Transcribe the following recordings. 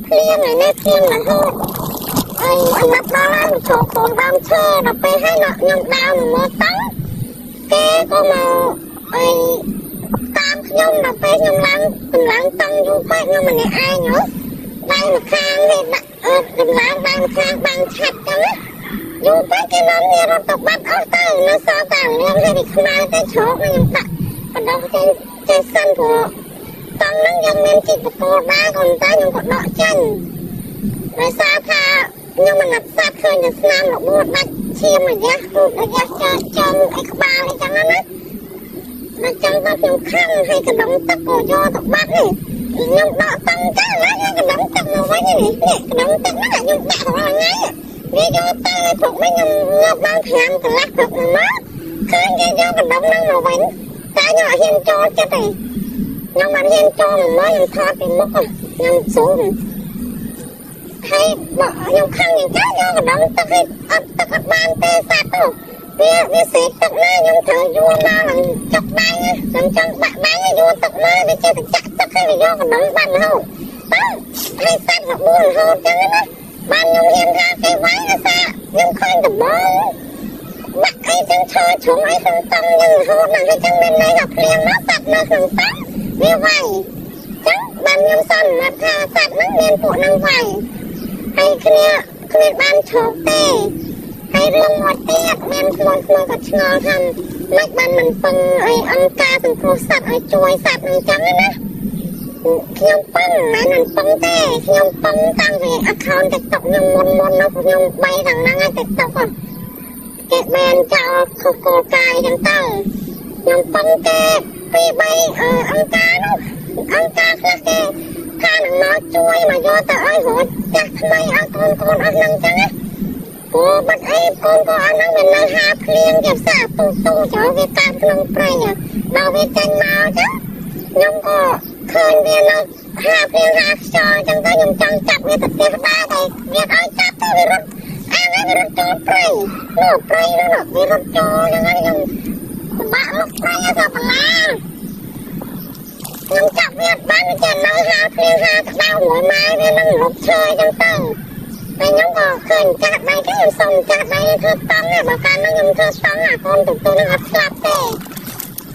ភ្លៀងហើយនេះភ្លៀងរហូតហើយអត់ដល់ហើយឈរកូនដើមឈើដល់ពេលហើយខ្ញុំដើរមកមើលតង់គេក៏មកអីតាមខ្ញុំដល់ពេលខ្ញុំឡើងកម្លាំងតង់យូរពេកខ្ញុំម្នាក់ឯងហ៎ដៃម្ខាងនេះដាក់អឺកម្លាំងដៃម្ខាងបាំងឆាត់ចឹងណាយូរពេកគេនាំគ្នារត់ទៅបាត់អស់ទៅនៅសល់តែលៀងហើយវាខ្មៅទៅជ្រោកខ្ញុំដាក់បណ្ដោះចេញចេះសិនព្រោះតង់ហ្នឹងយើងមានជីកបកគោដែរក៏តែខ្ញុំក៏ដកចេញដោយសារថាខ្ញុំមិនណាត់សត្វឃើញតែស្នាមរបួសដាច់ឈាមរយៈពូករយៈចើចងអីក្បាលអីចឹងណាដល់ចឹងទៅខ្ញុំខំហើយកណ្ដុងទឹកក៏យកទៅបាត់នេះខ្ញុំដកតង់ទៅណាកណ្ដុងទឹកមកវិញនេះនេះកណ្ដុងទឹកហ្នឹងខ្ញុំដាក់រាល់ថ្ងៃវាយកទៅឲ្យព្រឹកវិញខ្ញុំងាប់ដល់5កន្លះព្រឹកមកឃើញគេយកកណ្ដុងហ្នឹងមកវិញតែខ្ញុំអត់ហ៊ានចូលចិត្តទេខ្ញុំអត់ហ៊ានចូលមកខ្ញុំថតពីមុខខ្ញុំស៊ូមហើយបើខ្ញុំខឹងយ៉ាងចឹងយកកណ្ដុងទឹកឲ្យអត់ទឹកអត់បានទេសត្វទៅវាវាសេកទឹកណាខ្ញុំត្រូវយួរមកឡើងចុកដៃខ្ញុំចង់បាក់ដៃយួរទឹកមកវាចេះតែចាក់ទឹកឲ្យវាយកកណ្ដុងបានរហូតទៅហើយសត្វរបួសរហូតចឹងណាបានខ្ញុំហ៊ានថាគេវាយដោយសារខ្ញុំឃើញដំបងបាក់អីចឹងឈរជ្រុំអីក្នុងតង់ចឹងរហូតដល់ហើយចឹងមានន័យថាភ្លៀងមកសត្វនៅក្នុងតង់វាវាយចឹងបានខ្ញុំសន្មតថាសត្វហ្នឹងមានពួកហ្នឹងវាយហើយគ្នាគ្មានបានឈោកទេហើយរឿងមួយទៀតមានក្មួយក្មួយក៏ឆ្ងល់ថាមិនបានមិនពឹងអីអង្គការសង្គ្រោះសត្វឲ្យជួយសត្វហ្នឹងចឹងណាខ្ញុំពឹងមិនមែនមិនពឹងទេខ្ញុំពឹងតាំងពី account TikTok ខ្ញុំមុនមុននោះខ្ញុំបីខាងហ្នឹងឯង TikTok គេបានចោលខុសគោលការណ៍ចឹងទៅខ្ញុំពឹងគេពីបីអង្គការនោះអង្គការខ្លះគេថានឹងមកជួយមកយកទៅឲ្យរួចចាស់ថ្មីឲ្យកូនកូនអស់ហ្នឹងចឹងណាព្រោះបាត់អីកូនកូនអស់ហ្នឹងវានៅហាភ្លៀងជាផ្សារទូទូចូលវាកើតក្នុងព្រៃដល់វាចេញមកចឹងខ្ញុំក៏ឃើញវានៅហាភ្លៀងហាខ្យល់ចឹងទៅខ្ញុំចង់ចាប់វាទៅផ្ទះដែរតែវាឲ្យចាប់ទៅវារត់អានេះវារត់ចូលព្រៃនោះព្រៃនោះវារត់ចូលចឹងហើយខ្ញុំពិបាកលុកព្រៃឲ្យទៅបន្លាខ្ញុំចាប់វាបានវានៅហាភ្លៀងហាក្តៅមួយម៉ែវានឹងលុកឈើចឹងទៅតែខ្ញុំក៏ឃើញចាស់ដៃគេខ្ញុំសុំចាស់ដៃធ្វើតង់បើកាលនោះខ្ញុំធ្វើតង់អាកូនទូទៅនឹងអត់ស្លាប់ទេ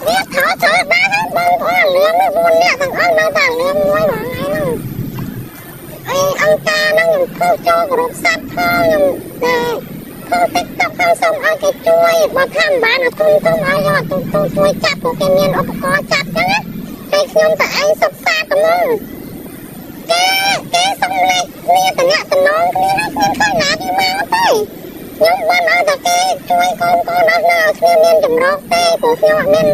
វាថោធ្វើបានហើយបងប្អូនលឿងនោះ4នាក់ទាំងអស់នៅតែលឿងមួយមួយថ្ងៃហ្នឹងអីអង្គការហ្នឹងខ្ញុំធ្វើចូលក្រុមសត្វផងខ្ញុំតែធ្វើ TikTok ផងសុំឲ្យគេជួយបើថាមិនបានអាធំធំឲ្យយកទូទូជួយចាប់ព្រោះគេមានឧបករណ៍ចាប់ចឹងណាហើយខ្ញុំតែឯងសុខសាន្តហ្មងគេគេសុំលេខគ្នាតំណាក់តំណងគ្នាហើយគ្មានឃើញណាគេមកទេខ្ញុំបានឲ្យតែគេជួយកូនកូនអស់ណាឲ្យគ្នាមានចម្រោកទេព្រោះខ្ញុំអត់មាន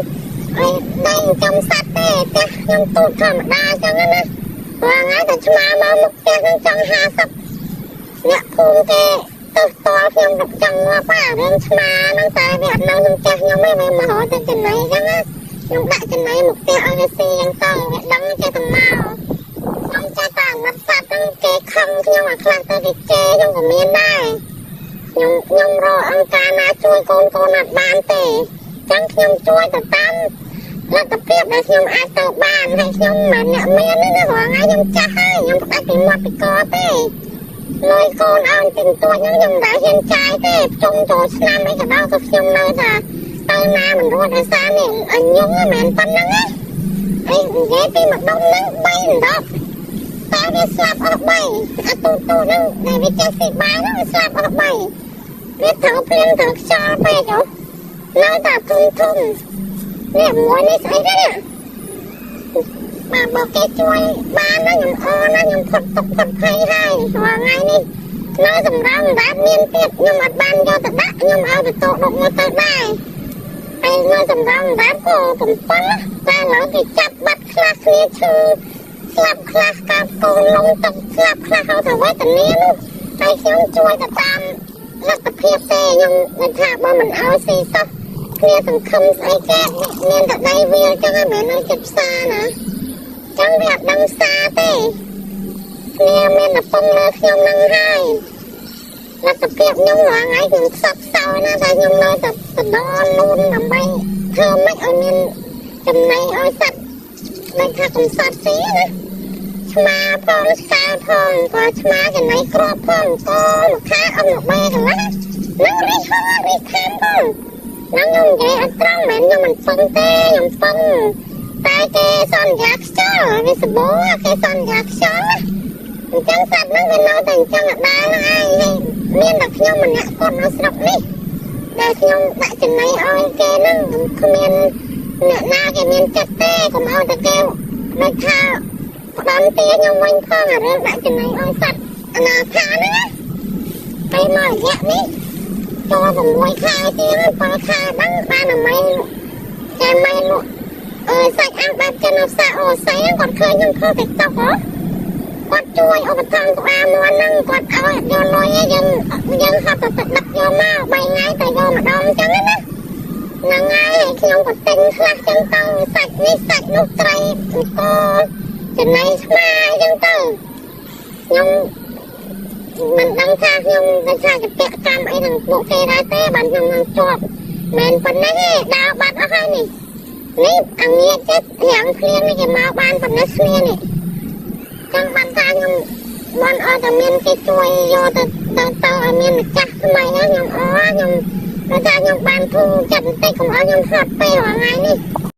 អីដៃចំសត្វទេផ្ទះខ្ញុំទូចធម្មតាចឹងណារាល់ថ្ងៃតែឆ្មាមកមុខផ្ទះនឹងចង់50អ្នកភូមិគេទៅផ្ទាល់ខ្ញុំចង់ងាប់អារឿងឆ្មាហ្នឹងតែវាអត់នៅក្នុងផ្ទះខ្ញុំទេវាមករត់ទៅចំណៃចឹងណាខ្ញុំដាក់ចំណៃមុខផ្ទះឲ្យវាស៊ីចឹងទៅវាដឹងចេះតែមកខ្ញុំចេះតែអាណិតសត្វហ្នឹងគេខឹងខ្ញុំអាខ្លះទៅគេជេរខ្ញុំក៏មានដែរខ្ញុំខ្ញុំរកអង្គការណាជួយកូនកូនអត់បានទេចឹងខ្ញុំជួយទៅតាមលទ្ធភាពដែលខ្ញុំអាចទៅបានហើយខ្ញុំមិនអ្នកមានទេណារាល់ថ្ងៃខ្ញុំចាស់ហើយខ្ញុំផ្ដាច់ពីមាត់ពីកទេលុយកូនឲ្យទិញទួចហ្នឹងខ្ញុំមិនដែលហ៊ានចាយទេជុំចូលឆ្នាំអីក៏ដោយក៏ខ្ញុំនៅថាទៅណាមិនរួចដោយសារនេះអញញងមិនមែនប៉ុណ្្នឹងទេអីនិយាយពីម្ដុំហ្នឹង3 10តែវាស្លាប់អស់3អាទូទូហ្នឹងដែលវាចេះស៊ីបាយហ្នឹងវាស្លាប់អស់3វាត្រូវភ្លៀងត្រូវខ្យល់ពេកហ៎នៅតែធំធំនេះមួយនេះស្អីទេនេះបាទបើគេជួយបានណាខ្ញុំអរណាខ្ញុំផុតទុកផុតភ័យហើយរាល់ថ្ងៃនេះនៅសម្រងរ៉ាប់មានទៀតខ្ញុំអត់បានយកទៅដាក់ខ្ញុំឲ្យទៅតដុកមកទៅដែរហើយនៅសម្រងរ៉ាប់ក៏កំប៉ុនតែឡើយគេចាប់បាត់ខ្លះគ្នាឈឺស្លាប់ខ្លះកាប់កូនលងទឹកស្លាប់ខ្លះហើយថាវេទនានោះហើយខ្ញុំជួយទៅតាមលទ្ធភាពទេខ្ញុំមិនថាបើមិនឲ្យស៊ីសោះគ្នាសង្ឃឹមស្អីគេមានតែដៃវាលចឹងហើយមិននៅចិត្តផ្សារណាចឹងវាអត់ដឹងសារទេគ្នាមានតែពងលើខ្ញុំនឹងហើយលទ្ធភាពខ្ញុំរាល់ថ្ងៃខ្ញុំខ្សត់ខ្សោយណាស់តែខ្ញុំនៅតែបដលលូនដើម្បីធ្វើម៉េចឲ្យមានចំណៃឲ្យសត្វមិនថាកំសត់ស៊ីណាឈ ឆ្មាផងឆ្កែផងក៏ឆ្មាចំណៃគ្រាប់ផងកមួយខែអស់មួយបែកន្លះនឹងរិះហរិះខាំផងនឹងខ្ញុំនិយាយអត់ត្រង់មិនខ្ញុំមិនពឹងទេខ្ញុំពឹងតែគេសន្យាខ្យល់វាសបោគេសន្យាខ្យល់ណាអញ្ចឹងសត្វហ្នឹងវានៅតែអញ្ចឹងអត់ដែរហ្នឹងឯងហើយមានតែខ្ញុំម្នាក់គាត់នៅស្រុកនេះដែលខ្ញុំដាក់ចំណៃឲ្យគេហ្នឹងគ្មានអ្នកណាគេមានចិត្តទេកុំឲ្យតែគេដូចថាផ្ដាំទាខ្ញុំវិញផងអារឿងដាក់ចំណៃឲ្យសត្វអនាថាហ្នឹងណាពេលមករយៈនេះចូល6ខែជាង7ខែហ្នឹងបានតែម៉ៃតែម៉ៃលក់អើសាច់អាំងបែបចិនអផ្សារអូស័យគាត់ឃើញខ្ញុំធ្វើ TikTok ហ៎គាត់ជួយឧបត្ថម្ភក្បាលមាន់ហ្នឹងគាត់ឲ្យអត់យកលុយទេយើងយើងហត់ទៅទឹកដឹកយកមក3ថ្ងៃទៅយកម្ដងអញ្ចឹងណាហ្នឹងហើយខ្ញុំក៏ទិញខ្លះចឹងទៅសាច់នេះសាច់នោះត្រីអង្គចំណៃឆ្មាអញ្ចឹងទៅខ្ញុំមិនដឹងថាខ្ញុំទៅថាจะពាក់កម្មអីនឹងពួកគេដែរទេបានខ្ញុំនឹងជាប់មិនប៉ុណ្ណេះទេដើរបាត់អស់ហើយនេះនេះអងាចិត្តរាំងភ្លៀងនេះគេមកបានប៉ុណ្ណេះគ្នានេះចង់បានថាខ្ញុំមិនអត់តែមានគេជួយយកទៅទៅទៅឲ្យមានម្ចាស់ថ្មីហ្នឹងខ្ញុំអខ្ញុំព្រោះថាខ្ញុំបានធូរចិត្តបន្តិចកុំឲ្យខ្ញុំហត់ពេលរាល់ថ្ងៃនេះ។